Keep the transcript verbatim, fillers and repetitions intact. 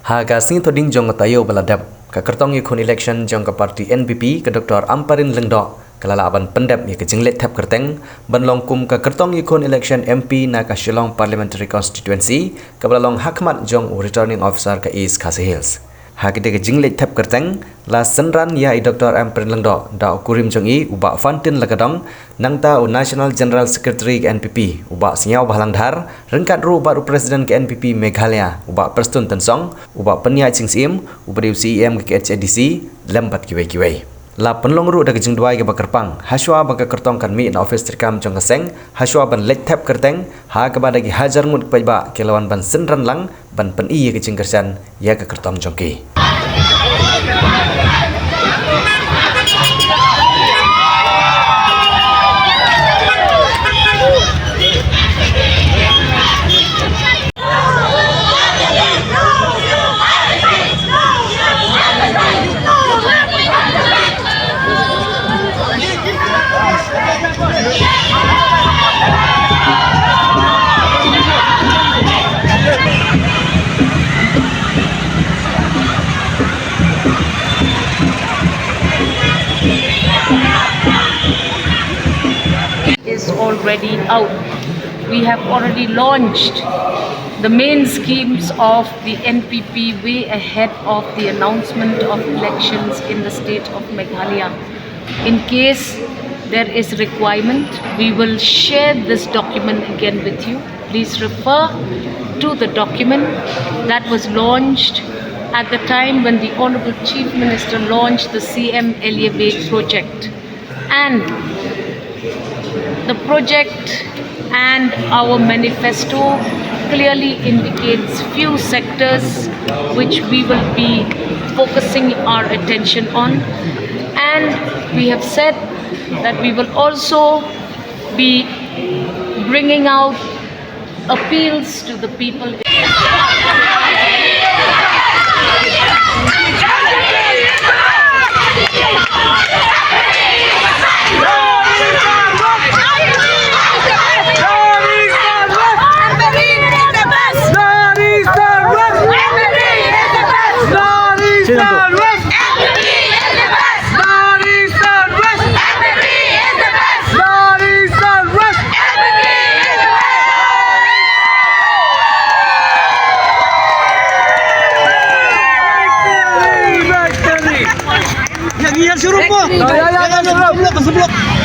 Ha ka sngi Thohdieng jong ka taïew ba la dep, ka kyrtong ïakhun election jong ka party N P P, ka Doctor Ampareen Lyngdoh, ka la lah ban pyndep ïa ka jingleit thep kyrteng ban long kum ka kyrtong ïakhun election M P na ka Shillong Parliamentary Constituency, kaba la long hakhmat jong u Returning Officer ka East Khasi Hills. Ha katei ka jingleit thep kyrteng, la synran ïa i Doctor Ampareen Lyngdoh da u kurim jong i, u Bah Fantin Lakadong, nangta u National General Secretary ka N P P, u Bah Sniawbhalang Dhar, ryngkat ruh bad u President ka N P P Meghalaya, u Bah Prestone Tynsong, u Bah Pynïaid Sing Syiem, uba dei u C E M ka K H A D C, lem bad kiwei kiwei. La pynlong ruh da ka jingduwai kaba kyrpang, hashwa ba ka kyrtong kan mih na ophis treikam jong ka seng, hashwa ban leit thep kyrteng, ha kaba da ki hajar ngut ki paidbah ki la wan ban synran lang, ban pyni ïa ka jingkyrshan ïa ka kyrtong jong ki. Is already out. We have already launched the main schemes of the N P P way ahead of the announcement of elections in the state of Meghalaya. In case there is requirement, we will share this document again with you. Please refer to the document that was launched at the time when the Honorable Chief Minister launched the C M Elevate project. And the project and our manifesto clearly indicates few sectors which we will be focusing our attention on. And we have said that we will also be bringing out appeals to the people. Yang iya suruh po. Ya, ya, ya, ya, suruh. Seblok, seblok.